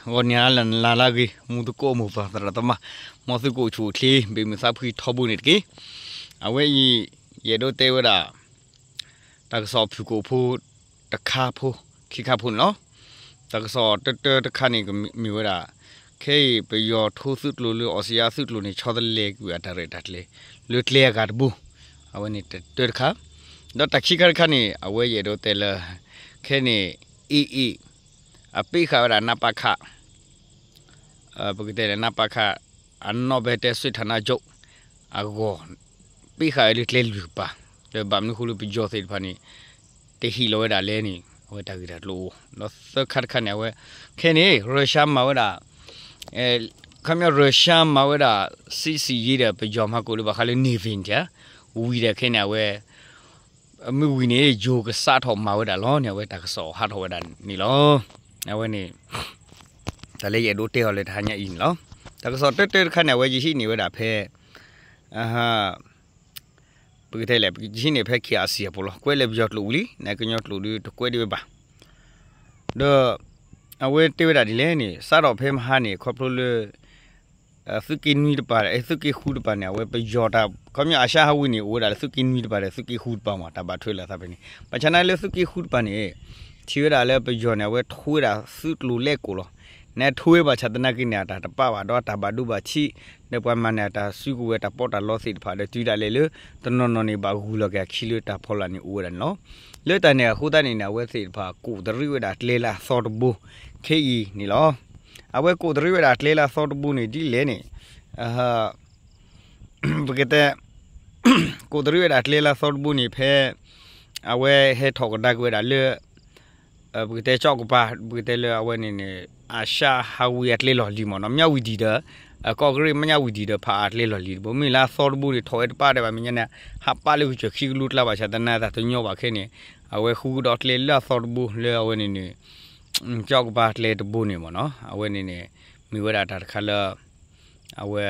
ဂီၤနံၤလၢနလါလၢအဂ့ၤ မူသကိးမိၢ်ပၢ်သရၣ်သမါ မ်သုကအိၣ်ဆူၣ်အိၣ်ချ့ ဘၣ်မုာ်သးဖှံထီဘိန့ၣ်တက့ၢ်. အဝဲအံၤ ယအဲၣ်ဒိးတဲဝဲဒၣ် တၢ်ကစီၣ်ဖုၣ်ကိာ်ဖိ တခါဖိ ခံခါဖိန့ၣ်လီၤ. တၢ်ကစီၣ်တၢတၢတခါန့ၣ် ကမ့ၢ်ဝဲဒၣ် ခဲအံၤပယီၤထိသုးကျိၤလၢအီစံယါသုးကျိၤန့ၣ် ဆီတလဲကွံာ်အတၢ်ရဲၣ်တၢ်ကျဲၤ လၢကျဲအဂၤတဘိ အဝဲန့ၣ်တၢတၢတခါ, ဒီးတၢ်ခံခါတခါန့ၣ် အဝဲယအဲၣ်ဒိးတဲလၢ ခဲန့ၣ် AA အပ့းဃာ်ဝဲဒၣ် နပခ ပကတဲလၢ နပခ အနီၣ်ဘဲတဲ စ့ၣ်ထၣ်နါကၠိ အဂီၢ် ပ့းဃာ်ဝဲလၢကျဲလွံၢ်ကပၤ လၢဘၣ်မနုၤဃိလၢပယီၤသ့ၣ်တဖၣ်န့ၣ် တဟ့ၣ်လီၤဝဲဒၣ်လဲၣ်န့ၣ် အဝဲတၢ်ဂ့ၢ်တၢ်ကျိၤအိၣ် ဒီးသၢခါတခါန့ၣ် အဝဲ ခဲန့ၣ် ရၢၡါမၤဝဲဒၣ် ခီပညီ ရၢၡါမၤဝဲဒၣ် စစ်ဆင်ရေးဒီး ပယီၤမၤကိၣ်လၢဘၣ်ဃးလၢ နေဗီ န့ၣ် ဝံၤဒီးခဲန့ၣ် အဝဲ မ့ၢ်ဝံၤန့ၣ် ယိၤကစးထီၣ်မၤဝဲဒၣ်လီၤန့ၣ် အဝဲတၢ်ကစီၣ်ဟးထီၣ်ဝဲဒၣ်န့ၣ်လီၤ. အဝဲန့ၣ် တၢ်လၢယအဲၣ်ဒိးတဲအီၤလၢတဟါညါအံၤန့ၣ်လီၤ. တၢ်ကစီၣ်တၢတၢတခါန့ၣ် အဝဲယဟံးန့ၢ်ဝဲဒၣ်ဖဲ ပကတဲလဲၣ် ယဟံးန့ၢ်ဖဲ KIC အပူၤလီၤ. ကွဲးလၢပယီၤကျိာ်ဝံၤလံ နကညီကျိာ်ဒုးတကွဲးဒံးဝဲဘၣ်. ဒီး အဝဲတဲဝဲဒၣ်ဒ်လဲၣ်န့ၣ် စးထီၣ်ဖဲမဟါန့ၣ် ခီဖျိလၢ သုးက့နွံတပၤ သုးက့ဃုတပၤန့ၣ် အဝဲပယီၤတၢ် ခီပညီ အၡါဟးဝံန့ၣ် အိၣ်ဝဲဒၣ်လၢသုးက့နွံတပၤဒီး သုးက့ဃုတပၤမး တၢ်ဘၣ်ထွဲလၢအသးဖဲန့ၣ် ဘၣ်ဆၣ်သနာ်လၢသုးက့ဃုတပၤန့ၣ် ထံၣ်ဝဲဒၣ်လၢပယီၤန့ၣ် အဝဲထိဝဲဒၣ်သုးကျိၤလဲၤကိာ်လီၤ. နထိဝဲဘၣ်ဆၣ်သနာ်က့န့ၣ် အတၢ်တပာ်ဘၣ်ဒီးတၢ်ဘၣ်ဒိဘၣ်ထံး ဒီးပှၤမၤန့ၢ်အတၢ်စုကဝဲၤတၢ်ပီးတၢ်လီသ့ၣ်တဖၣ်ဒီးတုၤဒၣ်လဲာ်လၢ တနီၤနီၤန့ၣ် ဘၣ်ဂုၤလီၤက့ၤအခံလၢတၢ်ဖီလာ်န့ၣ်အိၣ်ဝဲဒၣ်န့ၣ်လီၤ. လၢတၢ်န့ၣ်အဃိသတးန့ၣ်န့ၣ် အဝဲသ့ၣ်တဖၣ်ကိးတရံးဝဲဒၣ်ကျဲလၢအသီတဘိ ခဲအံၤန့ၣ်လီၤ. အဝဲကိးတရံးဝဲဒၣ်ကျဲလၢအသီတဘိန့ၣ်ဒ်လဲၣ်န့ၣ် ပကတဲ ကိးတရံးဝဲဒၣ်ကျဲလၢအသီတဘိန့ၣ်ဖဲ အဝဲဟဲထီၣ်ကဒါက့ၤဝဲဒၣ်လၢ ပကတဲကၠီကပၤ ပကတဲလၢအဝဲန့ၣ်န့ၣ် အၡါဟးဝံအကျဲလီၢ်လံၤမ့ၢ်နီၤ မၠၣ်ဝံၤဒံၣ်ဒီး ကီၢ်ကရ့ၣ် မၠၣ်ဝံၤဒံၣ်ဒီး ဖးအါကျဲလီၢ်လံၤတဘိ မ့ၢ်လၢအသီတဘိန့ၣ် ထီၣ်ဝဲတပၣ်ဒဲးဘၣ် မဲာ်ညါန့ၣ် ဟးပၣ်လၢကစၢၢ်ခံကလိကျါဘၣ်ဆၣ်သနာ်တၢ်တညီဘၣ်ခဲန့ၣ် အဝဲဃုကဒီးကျဲလၢအသီတဘိလၢအဝဲန့ၣ်န့ၣ် ကၠီကပၤကျဲတဘိန့ၣ်မ့ၢ်နီၤ အဝဲန့ၣ်န့ၣ် မ့ၢ်ဝဲဒၣ်တၢ်တခါလၢ အဝဲ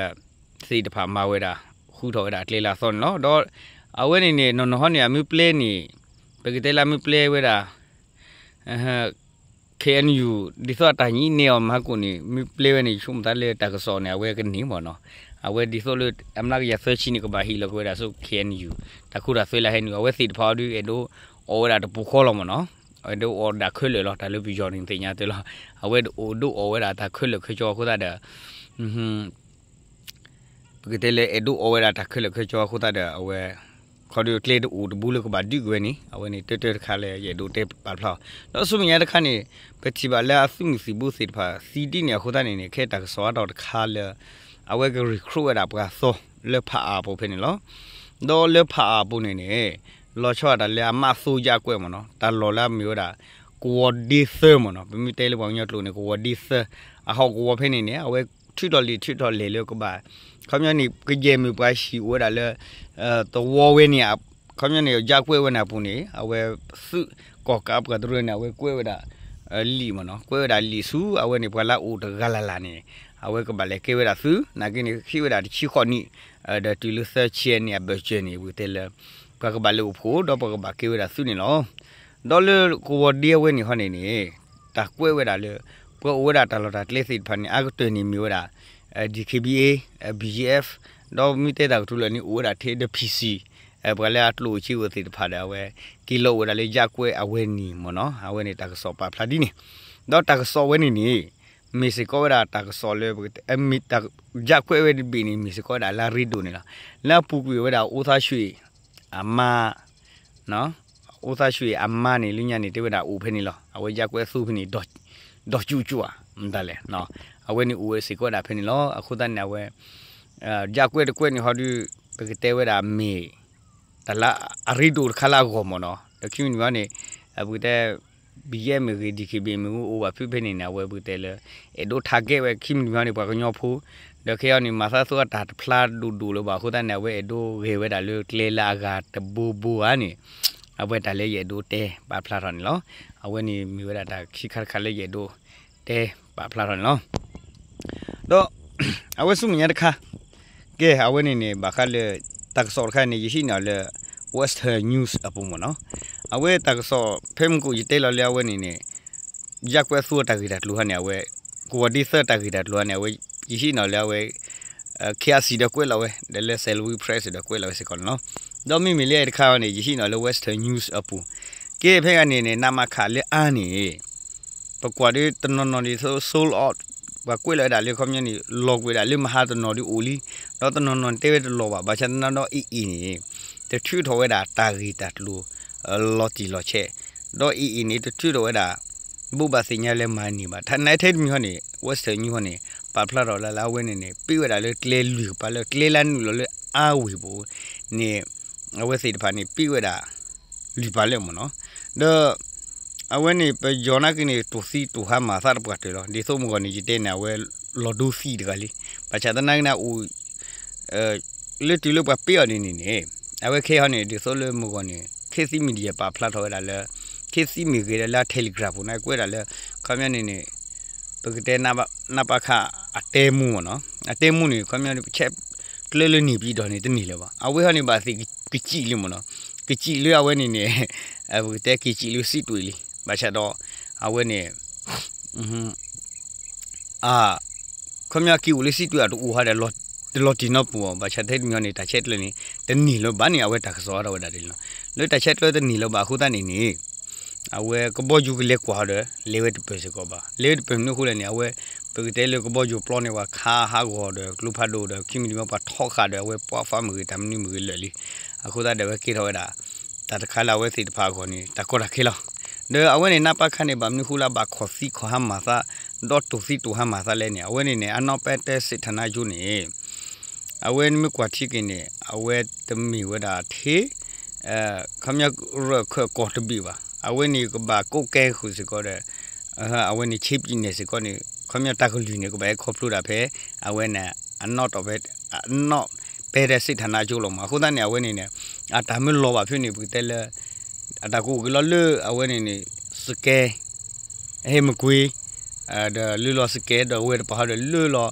သ့ၣ်တဖၣ်မၤဝဲဒၣ် ဃုထီၣ်ဝဲဒၣ်ကျဲလၢအသီန့ၣ်လီၤ. ဒီးအဝဲန့ၣ်န့ၣ် နီၢ်နီၢ်ဟီန့ၣ် အမ့ၢ်ပျဲန့ၣ် ပကတဲလၢအမ့ၢ်ပျဲဝဲဒၣ် KNU ဒ်သိးအတၢ်ညံးနဲအီၤမၤကိၣ်န့ၣ် မ့ၢ်ပျဲဝဲန့ၣ် ယဆိကမိၣ်သးလၢတၢ်ကစီၣ်န့ၣ် အဝဲကန့ၢ်မ့ၢ်နီၤ အဝဲဒ်သိးလၢ အမျးကယၤသၢဆံန့ၣ် ကဘၣ်ဟ့ၣ်လီၤက့ၤဝဲဒၣ်ဆူ KNU တၢ်ခိတၢ်သွဲလၢဟဲနုာ် အဝဲသ့ၣ်တဖၣ်အီၤဒုး အဲၣ်ဒိးအီၣ်ဝဲဒၣ်တပူၤဃီလီၤမ့ၢ်နီၤ အဲၣ်ဒိးအီၣ်ဒၣ်ခဲလၢာ်လီၤ တၢ်လၢပယီၤန့ၣ်သ့ၣ်ညါတၢ်လီၤ အဝဲဒိးအီၣ်ဝဲဒၣ်တၢ်ခဲလၢာ်ခဲဆ့အဃိသတးဒီး ပကတဲလၢအဲၣ်ဒိးအီၣ်ဝဲဒၣ်တၢ်ခဲလၢာ်ခဲဆ့အဃိသတးဒီး အဝဲ ခီဒုးကျဲတအိၣ်တဘိလၢကဘၣ်ဒုးက့ၤဝဲန့ၣ် အဝဲန့ၣ်တၢတၢတခါလၢယအဲၣ်ဒိးတဲပာ်ဖျါအီၤ ဒီးဆူမဲာ်ညါတခါန့ၣ် ပထံၣ်ဘၣ်လၢအသုးမုၢ်သံၣ်ဘိသ့ၣ်တဖၣ် သံဒ်န့ၣ်အဃိသတးန့ၣ်န့ၣ် ခဲတၢ်ကစီၣ်အါထီၣ်တခါလၢ အဝဲက recruit ဝဲဒၣ်ပှၤသီလၢဖးအါအပူၤဖဲန့ၣ်လီၤ. ဒီးလၢဖးအါအပူၤန့ၣ်န့ၣ် လီၤဆီဒၣ်တၢ်လၢအမးသိယၣ်ကွဲးမ့ၢ်နီၤ တၢ်လီၢ်လၢအမ့ၢ်ဝဲဒၣ် ကဝီၤဒ့သၢမ့ၢ်နီၤ ပမ့ၢ်တဲလၢပှၤကညီကျိာ်န့ၣ် ကဝီၤဒ့သၢ အဟီၣ်ကဝီၤဖဲန့ၣ်န့ၣ် အဝဲထုးထီၣ်လံာ်ထုးထီၣ်လဲၢ်လၢကဘၣ် ခီပညီန့ၣ် ကယဲၢ်မ့ၢ်ပှၤဟံၣ်အိၣ်ဝဲဒၣ်လၢ သဝီဝဲန့ၣ် ခီပညီန့ၣ် ယၣ်ကွဲးဝဲန့ၣ်အပူၤန့ၣ် အဝဲသုးကီၣ်ကးပှၤတရၢန့ၣ် အဝဲကွဲးဝဲဒၣ် လံာ်မ့ၢ်နီၤ ကွဲးဝဲဒၣ်လံာ်ဆူ အဝဲန့ၣ် ပှၤလၢအအိၣ်တဂၤလၢ်လၢ်န့ၣ် အဝဲကဘၣ်လဲၤကဲဝဲဒၣ်သုး နာ်က့န့ၣ် ဟ့ၣ်ဝဲဒၣ်တဆံဃိးနံၣ် ဒီးတုၤလၢသၢဆံန့ၣ် အဘၢၣ်စၢၤန့ၣ် ပကတဲလၢ ပှၤကဘၣ်လဲၤအိၣ်ဖှိၣ် ဒီးပှၤကဘၣ်ကဲဝဲဒၣ်သုးန့ၣ်လီၤ. ဒီးလၢကဝီၤဒ့အဝဲန့ၣ်ဟီန့ၣ်န့ၣ် တၢ်ကွဲးဝဲဒၣ်လၢ ပှၤအိၣ်ဝဲဒၣ်တၢ်လီၢ်တၢ်ကျဲသ့ၣ်တဖၣ်န့ၣ် အါကတၢၢ်န့ၣ်မ့ၢ်ဝဲဒၣ် DKBA BGF ဒီးမ့ၢ်တဲတၢ်ကတိၤလၢာ်န့ၣ် အိၣ်ဝဲဒၣ်ထဲဒီး PC ပှၤလၢအကျိၣ်အိၣ်စ့အိၣ်သ့ၣ်တဖၣ်ဒီး အဝဲက့ၤလီၤအိၣ်ဝဲဒၣ်လၢယၣ်ကွဲးအဝဲန့ၣ်မ့ၢ်နီၤ အဝဲန့ၣ်တၢ်ကစီၣ်ပာ်ဖျါဒ်န့ၣ် ဒီးတၢ်ကစီၣ်ဝဲန့ၣ်န့ၣ် မ့ၢ်စ့ၢ်ကီးဝဲဒၣ်တၢ်ကစီၣ်လၢ ယၣ်ကွဲးဝဲတဘ့ၣ်န့ၣ် မ့ၢ်စ့ၢ်ကီးဝဲဒၣ်လၢအရ့ဒိၣ်န့ၣ်လီၤ. လၢအပူၤကွံာ်ဝဲဒၣ်အိၣ်သးဆူၣ်အံၤ အမါ အိၣ်သးဆူၣ်အံၤအမါန့ၣ် လၢညါန့ၣ် တဲဝဲဒၣ်အိၣ်ဖဲန့ၣ်လီၤ. အဝဲယၣ်ကွဲးသူဖဲန့ၣ် ဒီးကၠူကၠူဧါ မတၤလဲၣ် အဝဲန့ၣ်အိၣ်ဝဲစ့ၢ်ကီးဝဲဒၣ်ဖဲန့ၣ်လီၤ. အဃိသတးန့ၣ် အဝဲ ယၣ်ကွဲးတကွဲးန့ၣ်ဟီဒုး ပကတဲဝဲဒၣ်မ့ၢ် တၢ်လၢအရ့ဒိၣ်တခါလၢအဂီၢ်မ့ၢ်နီၤ ဒီးခံမံၤတမံၤန့ၣ် ပကတဲ ဘံယဲၢ်မ့ၢ်ဂ့ၤ ဒံၣ်ခ့ဘ့ၣ်မ့ၢ်ဂ့ၤ အိၣ်ဘၣ်ဖုဖဲန့ၣ်န့ၣ် အဝဲပကတဲလၢ အဲၣ်ဒိး target ဝဲခံမံၤတမံၤန့ၣ် ပှၤကညီဖိ ဒီးခဲအံၤန့ၣ် မၤသးသိအတၢ်တဖျါဒိၣ်ဒိၣ်လၢၤဘၣ်အဃိသတးန့ၣ် အဝဲအဲၣ်ဒိးဂဲၤဝဲဒၣ်လၢကျဲလၢအဂၤတဘိဘိဧါန့ၣ် အဝဲတၢ်လၢယအဲၣ်ဒိးတဲပာ်ဖျါထီၣ်န့ၣ်လီၤ. အဝဲန့ၣ်မ့ၢ်ဝဲဒၣ်တၢ်ခံခါတခါလၢယအဲၣ်ဒိးတဲပာ်ဖျါထီၣ်န့ၣ်လီၤ. ဒီး အဝဲဆူမဲာ်ညါတခါ ကဲအဝဲန့ၣ်န့ၣ် ဘၣ်ဃးလၢ တၢ်ကစီၣ်တခါန့ၣ် ယဟံးန့ၢ်အီၤလၢ Western News အပူၤမ့ၢ်နီၤ. အဝဲတၢ်ကစီၣ်ဖဲမုၢ်ကိၣ်ယတဲလီၤလၢအဝဲန့ၣ်န့ၣ် ယၣ်ကွဲးသူအတၢ်ဂ့ၢ်တၢ်ကျိၤဟီန့ၣ် အဝဲ ကဝီၤဒ့သၢတၢ်ဂ့ၢ်တၢ်ကျိၤန့ၣ် အဝဲ ယဟံးန့ၢ်လၢအဝဲ ခ့အါစံဒီးကွဲးလီၤဝဲ ဒီးလၢ Salween Press ဒီးကွဲးလီၤဝဲစ့ၢ်ကီးန့ၣ်လီၤ. ဒီးမ့မ့ၢ်လၢတခါအံၤန့ၣ် ယဟံးန့ၢ်လၢ Western News အပူၤ, ကဲဖဲဂၤန့ၣ်န့ၣ် နးမးခးလၢအါန့ၣ် ပကွၢ်ဒီးတနီၤနီၤန့ၣ် sold out ပှၤကွဲးလီၤဝဲဒၣ်လၢခီပညီန့ၣ် လီၤကွံာ်ဝဲဒၣ်လၢမဟါတနီၤဒီးအိၣ်လံ, ဒီးတနီၤနီၤန့ၣ်တဲဝဲတလီၤဘၣ်, ဘၣ်ဆၣ်သနာ်ဒီး AA န့ၣ် တထုးထီၣ်ဝဲဒၣ်တၢ်ဂ့ၢ်တၢ်ကျိၤ လီၤတံၢ်လီၤဆဲး, ဒီး AA န့ၣ် တထုးထီၣ်ဝဲဒၣ် ဘိးဘၣ်သ့ၣ်ညါလၢမၤန့ၢ်ဘၣ် ထါနါထဲတမံၤဟီန့ၣ် Western News ဟီန့ၣ် ပာ်ဖျါထီၣ်လၢလၢအဝဲန့ၣ်န့ၣ် ပ့ၢ်ဝဲဒၣ်လၢကျဲလွံၢ်ကပၤလၢကျဲလၢနုာ်လီၤလၢအါဝ့ၢ်ပူၤန့ၣ် အဝဲသ့ၣ်တဖၣ်န့ၣ် ပ့ၢ်ဝဲဒၣ် လွံၢ်ပၤလၢမ့ၢ်နီၤ, ဒီး အဝဲန့ၣ်ပယီၤနာ်က့န့ၣ် တိၢ်သံတိၢ်ဟါမၤသးတပှၢ်တၢၢ်လီၤ. ဒ်သိးမုၢ်ဂီၢ်န့ၣ် ယတဲန့ၣ် အဝဲလီၤဒိသံတဂၤလံ. ဘၣ်ဆၣ်သနာ်က့န့ၣ် အိၣ် လၢတုၤလၢပှၤပ့ၢ်အီၤဒ်န့ၣ်န့ၣ် အဝဲခဲအံၤဟီန့ၣ် ဒ်သိးလၢမုၢ်ဂီၢ်န့ၣ် ခေတ်သစ် Media ပာ်ဖျါထီၣ်ဝဲဒၣ်လၢ ခေတ်သစ် မ့ၢ်ဂ့ၤဒီးလၢ Telegram ပူၤန့ၣ် ကွဲးဒၣ်လၢ ခီပညီန့ၣ်န့ၣ် ပကတဲ နပခ အတဲမူမ့ၢ်နီၤ, အတဲမူန့ၣ် ခီပညီ ပဆဲးကျၢလၢန့ၢ်ပံၤဒီးန့ၣ် တန့ၢ်လၢၤဘၣ်. အဝဲဟီန့ၣ် ဘၣ်သ့ၣ်ကစံးလၢမ့ၢ်နီၤ, ကစံးလၢအဝဲန့ၣ်န့ၣ် ပကတဲက့ၤစံးလၢစံးတွ့ၣ်လံ. ဘၣ်ဆၣ်ဒီး အဝဲန့ၣ် ခီပညီက့ၤအိၣ်လၢစံးတွ့ၣ်အတအိၣ်ဟီဒီး တလီၤတံၢ်နီတပူၤဘၣ်. ဘၣ်ဆၣ်ထဲတမံၤဟီန့ၣ် တၢ်ဆဲးကျၢန့ၣ် တန့ၢ်လၢၤဘၣ်န့ၣ် အဝဲတၢ်ကစီၣ်အါထီၣ်ဝဲဒၣ်ဒ်န့ၣ်လီၤ. လၢတၢ်ဆဲးကျၢတန့ၢ်လၢၤဘၣ်အဃိသတးန့ၣ်န့ၣ် အဝဲကဘီယူၤကလဲၤကွၢ်ဟီဒီး လဲၤဝဲတပၢၢ်စ့ၢ်ကီးဘၣ်. လဲၤဝဲတပၢၢ်မနုၤအဃိလဲၣ်န့ၣ် အဝဲ ပကတဲလၢကဘီယူၤပျီန့ၢ်ပှၤခါဟးဂီၤဒီး ကျိဖးဒိၣ်ဒီး ခံမံၤတမံၤပှၤထီဃာ်ဒီး အဝဲပှၤဖးမုၢ်ဂ့ၤ တၢ်မနုၤမုၢ်ဂ့ၤလၢာ်လံ. အဃိသတးဒီး အဝဲကဲထီၣ်ဝဲဒၣ် တၢ်တခါလၢအဝဲသ့ၣ်တဖၣ်အဂီၢ်န့ၣ် တၢ်ကီတၢ်ခဲလီၤ. ဒီးအဝဲန့ၣ် နပခ န့ၣ် ဘၣ်မနုၤဃိလၢအဘၣ်ခီၣ်သံခီၣ်ဟါမၤသး ဒီးတိၢ်သံတိၢ်ဟါမၤသးလဲၣ်န့ၣ် အဝဲန့ၣ်န့ၣ် အနီၣ်ပဲတၢ်စံးထၣ်နါကၠိန့ၣ် အဝဲနမ့ၢ်ကွၢ်ထံက့ၤန့ၣ် အဝဲတမ့ၢ်ဝဲဒၣ်ထဲ ခီပညီ ရၢၢ်ခၢၣ်ကီၢ်တဘ့ၣ်ဘၣ်. အဝဲန့ၣ်ကဘၣ်ကိးကဲဃုာ်စ့ၢ်ကီးဒီး အဝဲန့ၣ် ဆ့ပံနဲၣ်စ့ၢ်ကီးန့ၣ် ခီပညီတၢ်ကလုၢ်န့ၣ် ကဘၣ်ဟဲခီဖျိဒၣ်ဖဲ အဝဲန့ၣ် အနီၣ်ပဲတၢ်စံးထၣ်နါကၠိလီၤမး. အဃိသတးန့ၣ် အဝဲန့ၣ်န့ၣ် အတၢ်မ့ၢ်လီၤဘၣ်ဖဲန့ၣ် ပကတဲလၢ အတၢ်ကအိၣ်က့ၤလီၤလၢအဝဲန့ၣ်န့ၣ် စကဲ ဟဲမကွ့ ဒီးလၢလီၤစကဲဒီးဝဲတပၤဟီဒီးလၢလီၤ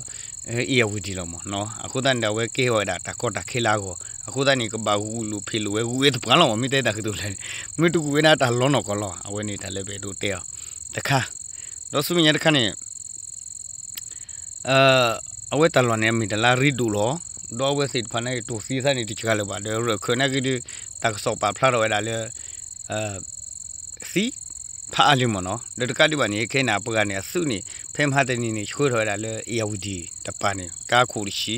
အ့ၣ်ယၣ်ဝတံၣ်လီၤမးနီၤ. အဃိသတးန့ၣ်ဒီး အဝဲကဲထီၣ်ဝဲဒၣ်တၢ်ကီတၢ်ခဲလၢအဂီၢ် အဃိသတးန့ၣ် ကဘၣ်ဂုာ်လိာ်ဖံးလိာ်ဝဲ ဂုာ်ဝဲသပှၢ်လီၤမး မ့ၢ်တဲတၢ်ကတိၤလဲၣ်န့ၣ် မ့ၢ်တဂုာ်ဝဲဒၣ်တၢ်လီၤနီၢ်ကီၢ်လီၤ. အဝဲန့ၣ်တၢ်လၢပအဲၣ်ဒိးတဲအီၤတခါ ဒီးဆူမဲာ်ညါတခါန့ၣ် အဝဲတၢ်လီၢ်န့ၣ် အမ့ၢ်တၢ်လၢအရ့ဒိၣ်လီၤ. ဒီးအဝဲသ့ၣ်တဖၣ်န့ၣ် တိၢ်သံသးန့ၣ် တစှၤလၢၤဘၣ် ဒီးရၢၢ်ခၢၣ်နာ်က့ဒီး တၢ်ကစီၣ်ပာ်ဖျါထီၣ်ဝဲဒၣ်လၢ သံဖးအါလံမ့ၢ်နီၤ. ဒီးတကးဒံးဘၣ်န့ၣ် ခဲအံၤန့ၣ် ပှၤဂၤန့ၣ် အသုးန့ၣ် ဖဲမဟါတနံၤန့ၣ် ဆှၢထီၣ်ဝဲဒၣ်လၢ အ့ၣ်ယၣ်ဝတံၣ်တပၤန့ၣ် ကါခိၣ်တဆံ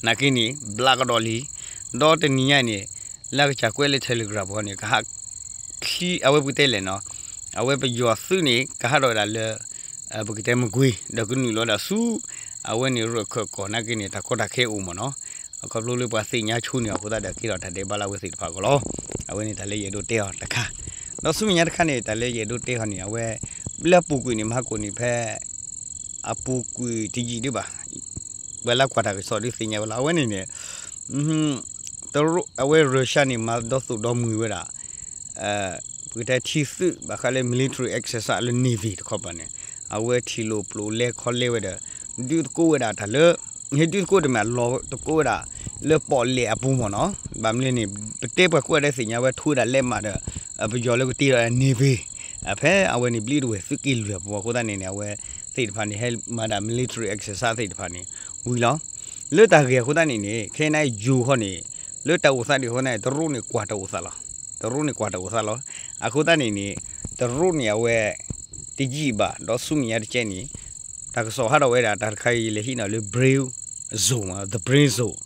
နာ်က့န့ၣ် ဘျးကဒီးလံ. ဒီးတနံၤညါန့ၣ် လၢကစၢ်ကွဲးလၢ Telegram ပူၤန့ၣ် ကဟး ချံ အဝဲပကတဲလဲၣ်နီၤ အဝဲပယီၤသုးန့ၣ် ကဟးထီၣ်ဝဲဒၣ်လၢ ပကတဲမကွ့ ဒီးကနုာ်လီၤဒၣ်ဆူ အဝဲန့ၣ်ရၢၢ်ခၢၣ်ကီၢ်နာ်က့န့ၣ် တၢ်ကီတၢ်ခဲအိၣ်မ့ၢ်နီၤ. အခီဖျိလၢပှၤသ့ၣ်ညါဆိန့ၣ်အဃိသတးဒီး ကဲထီၣ်တၢ်ဒဲးဘးလၢအဝဲသ့ၣ်တဖၣ်အဂီၢ်လီၤ. အဝဲန့ၣ်တၢ်လၢယအဲၣ်ဒိးတဲအီၤတခါ ဒီးဆူမဲာ်ညါတခါန့ၣ် တၢ်လၢယအဲၣ်ဒိးတဲအီၤန့ၣ် အဝဲ လၢအပူၤကွံာ်န့ၣ် မဟါကိၣ်န့ၣ် ဖဲ အပူၤကွံာ်တယံာ်ဒံးဘၣ် ပှၤလၢကွၢ်တၢ်ကစီၣ်ဒုးသ့ၣ်ညါဝဲလီၤ. အဝဲန့ၣ်န့ၣ် တရူး အဝဲ Russia န့ၣ် မၤဒီသိၣ်ဒီမှံၤဝဲဒၣ် ပကတဲထံသုး ဘၣ်ဃးလၢ military exercise လၢ Navy တခီပၤန့ၣ် အဝဲထံၣ်လိာ်ပျိာ်လဲခီလဲဝဲဒီး ဒုးသကိးဝဲဒၣ်တၢ်လၢ ဟဲဒုးသကိးတမ့ၢ် အလီၤသကိးဝဲဒၣ် လၢပီၣ်လဲၣ်အပူၤမ့ၢ်နီၤ. ဘၣ်မနုၤလဲၣ်န့ၣ် ပတဲပှၤကိးဂၤဒဲးသ့ၣ်ညါဝဲ ထိဝဲဒၣ်လဲးမးဒီး ပယီၤလၢကတ့ဒီး Navy ဖဲအဝဲန့ၣ် ဘျံးတဝဲၢ်သုးက့လွံၢ်အပူၤအဃိသတးန့ၣ်န့ၣ် အဝဲသ့ၣ်တဖၣ်န့ၣ် ဟဲမၤဒၣ် military exercise သ့ၣ်တဖၣ်န့ၣ် ဝံၤလီၤ. လၢတၢ်ဂ့ၢ်အဃိသတးန့ၣ်န့ၣ် ခဲအံၤန့ၣ် ယိၤဃီန့ၣ် လၢတၢ်အိၣ်သးဒံးအဃိသတးန့ၣ် တရူးန့ၣ်ကွၢ်တၢ်အိၣ်သးလီၤ. တရူးန့ၣ်ကွၢ်တၢ်အိၣ်သးလီၤ. အဃိသတးန့ၣ်န့ၣ် တရူးန့ၣ်အဝဲ တယံာ်ဘၣ် ဒီးဆူမဲာ်ညါတကဲန့ၣ် တၢ်ကစီၣ်ဟးထီၣ်ဝဲဒၣ် တၢ်တခါအံၤလဲၤဟံးန့ၢ်လၢ Brain Zone မ့ၢ် The Brain Zone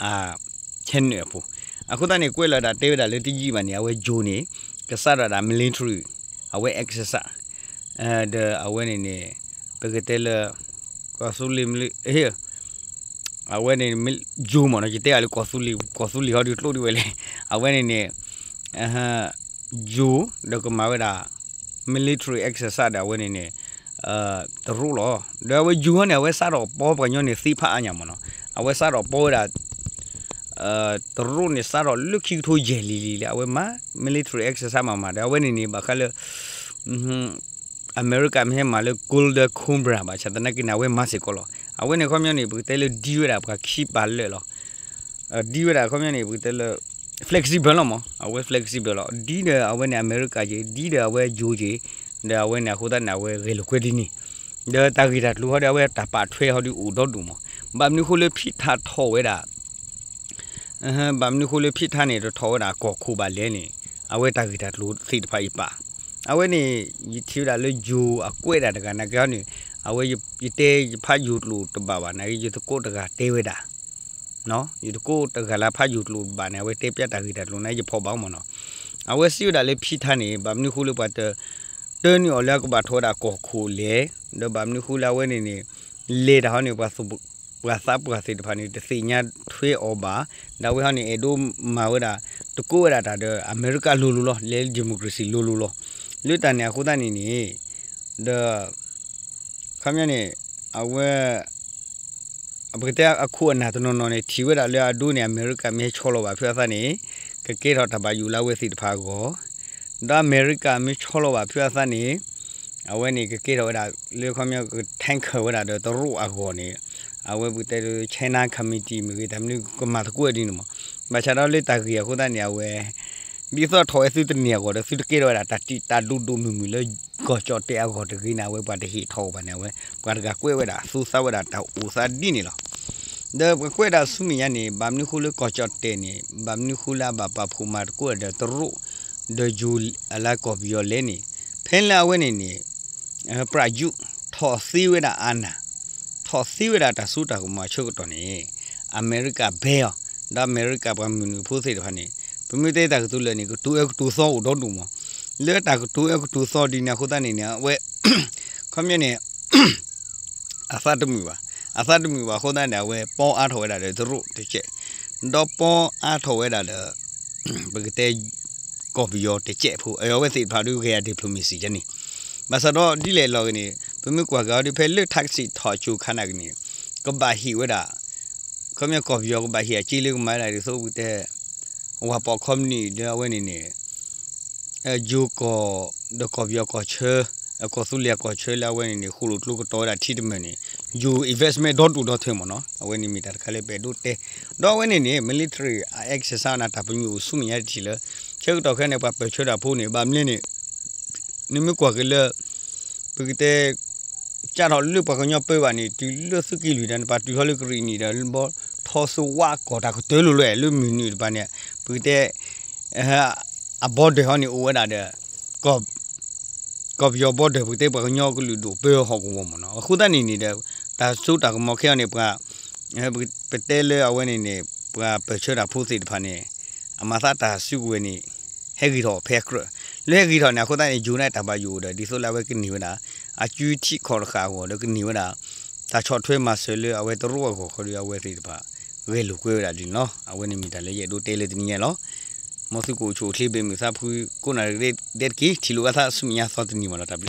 အ channel အပူၤ အဃိသတးန့ၣ် ကွဲးလီၤဒၣ်တဲဝဲဒၣ်လၢတယံာ်ဘၣ်န့ၣ် အဝဲယိၤန့ၣ် ကစးထီၣ်ဒၣ် military အဝဲ exercise ဒီးအဝဲန့ၣ်န့ၣ် ပကတဲလၢ ကီၢ်သူလ့ၤ အဝဲန့ၣ် ယိၤမ့ၢ်နီၤ ယတဲအီၤလၢကီၢ်သူလ့ၤ ကီၢ်သူလ့ၤဟီဒုးကျိဒံးဝဲလဲၣ် အဝဲန့ၣ်န့ၣ် ယိၤ ဒီးကမၤဝဲဒၣ် military exercise ဒီးအဝဲန့ၣ်န့ၣ် တရူးလီၤ. ဒီးအဝဲယိၤဟီန့ၣ် အဝဲစးထီၣ်ပီပှၤကညီန့ၣ်သ့ဖးအါညါမ့ၢ်နီၤ အဝဲစးထီၣ်ပီဝဲဒၣ် တရူးန့ၣ်စးထီၣ်လၢခံကထိယဲၢ်လံလံလၢ အဝဲမၤ military exercise မၤမၤဒီး အဝဲန့ၣ်န့ၣ် ဘၣ်ဃးလၢ အမဲရကၤမ့ၢ်ဟဲမၤလၢ Golden Cobra ဘၣ်ဆၣ်သနာ်က့န့ၣ် အဝဲမၤစ့ၢ်ကီးလီၤ. အဝဲန့ၣ်ခီပညီန့ၣ် ပကတဲလၢဒ်ဝဲဒၣ်ပှၤခံပာ်လၢာ်လီၤ. ဒ်ဝဲဒၣ်ခီပညီန့ၣ် ပကတဲလၢ flexible လီၤမး အဝဲ flexible လီၤ. ဒ်ဒီးအဝဲန့ၣ် အမဲရကၤက့ၤ ဒ်ဒီးအဝဲယိၤက့ၤ ဒီးအဝဲန့ၣ်အဃိသတးန့ၣ် အဝဲဂဲၤလိာ်ကွဲဒ်န့ၣ် ဒီးတၢ်ဂ့ၢ်တၢ်ကျိၤဟီဒီး အဝဲတၢ်ပာ်ထွဲဟီဒီးအိၣ်ဒီဒူၣ်မး, ဘၣ်မနုၤဃိလၢဖံထါထီၣ်ဝဲဒၣ် ဘၣ်မနုၤဃိလၢဖံထါန့ၣ် တထီၣ်ဝဲဒၣ်ကီၢ်ခိၣ်ဘၣ်လဲၣ်န့ၣ်, အဝဲတၢ်ဂ့ၢ်တၢ်ကျိၤသ့ၣ်တဖၣ်အံၤပာ်, အဝဲန့ၣ် ယထံၣ်ဝဲဒၣ်လၢယိၤအကွဲးဒၣ်တဂၤနာ်က့ဟီန့ၣ်, အဝဲယတဲယဖးယိၤကျိာ်တဘၣ်ဘၣ် နာ်က့ ယသကိးတဂၤတဲဝဲဒၣ် ယသကိးတဂၤလၢဖးယိၤကျိာ်တဘၣ်န့ၣ် အဝဲတဲပျးတၢ်ဂ့ၢ်တၢ်ကျိၤန့ၣ် ယဖီၣ်ဘၣ်မးနီၤ, အဝဲစံးဝဲဒၣ်လၢဖံထါန့ၣ် ဘၣ်မနုၤဃိလၢပှၤတ တၢနုာ်အီၤလၢအကဘၣ်ထီၣ်ဝဲဒၣ်ကီၢ်ခိၣ်လဲၣ်, ဒီးဘၣ်မနုၤဃိလၢအဝဲန့ၣ်န့ၣ် လဲၤတၢ်ဟီန့ၣ် ပှၤသးပှၢ်သ့ၣ်တဖၣ်န့ၣ် တသ့ၣ်ညါထွဲအီၤဘၣ်, ဒီးအဝဲဟီန့ၣ် အဲၣ်ဒိးမၤဝဲဒၣ် တကိးဝဲဒၣ်တၢ်ဒီးအမဲရကၤလိၤလိၤလီၤ, လဲၤ democracy လိၤလိၤလီၤ, လၢတၢ်န့ၣ်အဃိသတးန့ၣ်န့ၣ်, ဒီး ခီပညီန့ၣ် အဝဲ ပကတဲအခိၣ်အနၢ်တနီၤနီၤန့ၣ် ထံၣ်ဝဲဒၣ်လၢအဒိန့ၣ် အမဲရကၤမ့ၢ်ဟဲဆီလီၤဘၣ်ဖုအသးန့ၣ် ကကဲထီၣ်တၢ်ဘၣ်ယိၣ်လၢအဝဲသ့ၣ်တဖၣ်အဂီၢ်, ဒီးအမဲရကၤမ့ၢ်ဆီလီၤဘၣ်ဖုအသးန့ၣ် အဝဲန့ၣ်ကကဲထီၣ်ဝဲဒၣ်လၢခီပညီက tanker ဝဲဒၣ်ဒီးတရူးအဂီၢ်န့ၣ်, အဝဲပကတဲလၢ China Committee မ့ၢ်ဂ့ၤ တၢ်မနုၤကမၤသကိးဝဲဒ်န့ၣ်မး, ဘၣ်ဆၣ်ဒီးလၢတၢ်ဂ့ၢ်အဃိသတးန့ၣ် အဝဲ ဒ်သိးထီၣ်ဝဲသုတန့ၢ်အဂီၢ်ဒီး သုတကဲထီၣ်ဝဲဒၣ်တၢ်တံာ်တာ်ဒိၣ်ဒိၣ်မုၢ်မုၢ်လၢ ကီၢ်ကၠီၣ်တဲၣ်အဂီၢ်တဂ့ၤန့ၣ် အဝဲပှၤတဟ့ၣ်ထီၣ်အီၤဘၣ်န့ၣ် အဝဲပှၤတဂၤကွဲးဝဲဒၣ် သူသးဝဲဒၣ်တၢ်အိၣ်သးဒ်န့ၣ်လီၤ. ဒီးပှၤကွဲးဒၣ်ဆူမဲာ်ညါန့ၣ် ဘၣ်မနုၤဃိလၢကီၢ်ကၠီၣ်တဲၣ်န့ၣ် ဘၣ်မနုၤဃိလၢအဘၣ်ပာ်ဖှိၣ်မၤသကိးဒီးတရူး ဒီးယိၤအလါကီၢ်ပယီၤလဲၣ်န့ၣ်, ဖဲလၢအဝဲန့ၣ်န့ၣ် ပြၣ်ယူး ထီၣ်သ့ဝဲဒၣ်အနၢ်, ထီၣ်သ့ဝဲဒၣ်တၢ်စိတၢ်ကမီၤအဆၢကတီၢ်န့ၣ် အမဲရကၤဘဲအီၤ, ဒီးအမဲရကၤပှၤမုၢ်နုာ်ဖိသ့ၣ်တဖၣ်န့ၣ် ပမ့ၢ်တဲတၢ်ကတိၤလၢာ်န့ၣ် ကတိၤအၢကတိၤသီအိၣ်ဒီဒူၣ်မး, လၢတၢ်ကတိၤအၢကတိၤသီဒ်န့ၣ်အဃိသတးန့ၣ်န့ၣ် အဝဲ ခီပညီန့ၣ် အသးတမုာ်ဘၣ်, အသးတမုာ်ဘၣ်အဃိသတးန့ၣ် အဝဲပီအါထီၣ်ဝဲဒၣ်ဒီးတရူးတကဲး, ဒီးပီအါထီၣ်ဝဲဒၣ်ဒီး ပကတဲ ကီၢ်ပယီၤတကဲးဖိ အဝဲသ့ၣ်တဖၣ်ဒုးဂဲၤအ diplomacy န့ၣ်, ဘၣ်ဆၣ်ဒီးဒ်လဲၣ်လီၤဂ့ၤန့ၣ် ပမ့ၢ်ကွၢ်က့ၤအီၤဒ်ဖဲလၢ Thaksin ထီၣ်အစိၤခါနာ်က့န့ၣ် ကဘၣ်ဟ့ၣ်ဝဲဒၣ် ခီပညီကီၢ်ပယီၤကဘၣ်ဟ့ၣ်အစ့လၢကမၤဝဲဒၣ်ဒ်သိးပကတဲ ဝၢ်ပီၣ်ခီပနံၣ်ဒီးအဝဲန့ၣ်န့ၣ် ယိၤကီၢ် ဒီးကီၢ်ပယီၤကီၢ်ဆၢ ကီၢ်သူလ့ၤအကီၢ်ဆၢလၢအဝဲန့ၣ်န့ၣ် ဃိၣ်လိာ်ကျိကတီၤဝဲဒၣ်ထံတမၢၢ်န့ၣ် ယိၤ investment ဒီဒူၣ်ဒီထၢမးနီၤ အဝဲန့ၣ်မ့ၢ်တၢ်တခါလၢပအဲၣ်ဒိးတဲ ဒီးအဝဲန့ၣ်န့ၣ် military exercise န့ၣ် တၢ်ပညိၣ်အိၣ်ဆူမဲာ်ညါတထံၣ်လၢ ဆၢကတီၢ်ခဲအံၤန့ၣ် ပှၤပၢၢ်ဆၢတၢ်ဖိန့ၣ် ဘၣ်မနုၤလဲၣ်န့ၣ် နမ့ၢ်ကွၢ်က့ၤလၢ ပကတဲ ကးထီၣ်လၢပှၤကညီပၢဘၣ်န့ၣ် တုၤလၢသုးက့လွံၢ်ဒီး နပာ်တုၤထီၣ်လၢကရံၣ်နံၣ်ဒီး ဘီထီၣ်စိဝးကီၢ်တၢ်ကတၢၢ်လိၤလိၤ လၢမုၢ်နုာ်တပၤန့ၣ် ပကတဲ အ border ဟီန့ၣ် အိၣ်ဝဲဒၣ်ဒီး ကီၢ်ပယီၤ border ပကတဲပှၤကညီကလုာ်ဒိၣ်ပၢဟီၣ်ကဝီၤမးနီၤ အဃိသတးန့ၣ်န့ၣ်ဒီး တၢ်စိတၢ်ကမီၤခဲအံၤန့ၣ် ပှၤ ပတဲလၢအဝဲန့ၣ်န့ၣ် ပှၤပၢၢ်ဆၢတၢ်ဖိသ့ၣ်တဖၣ်န့ၣ် အမၤသးတၢ်စုကဝဲၤန့ၣ် ဟဲဂ့ၤထီၣ်ဖဲအကြၢး လၢဟဲဂ့ၤထီၣ်န့ၣ် အဃိသတးန့ၣ် ယိၤန့ၣ်တၢ်ဘၣ်ယိၣ်အိၣ်ဒီး ဒ်သိးလၢအဝဲကန့ၢ်ဝဲဒၣ် အကုထံခီၣ်တဃာ်အဂီၢ်ဒီးကန့ၢ်ဝဲဒၣ် တၢ်ဆီၣ်ထွဲမၤစၢၤလၢအဝဲတရူးအဂီၢ်ဃီဒီး အဝဲသ့ၣ်တဖၣ် ဂဲၤလိာ်ကွဲဝဲဒၣ်ဒ်န့ၣ်လီၤ. အဝဲန့ၣ်မ့ၢ်တၢ်လၢယအဲၣ်ဒိးတဲလၢတနံၤညါလီၤ. မ်သုကအိၣ်ဆူၣ်အိၣ်ချ့ဘၣ်မုာ်သးဖှံ ကိးနၢ်ဒဲးတက့ၢ် ထံၣ်လိာ်ဘၣ်သးဆူမဲာ်ညါသီတနံၤမးလီၤ တၢ်ဘျုး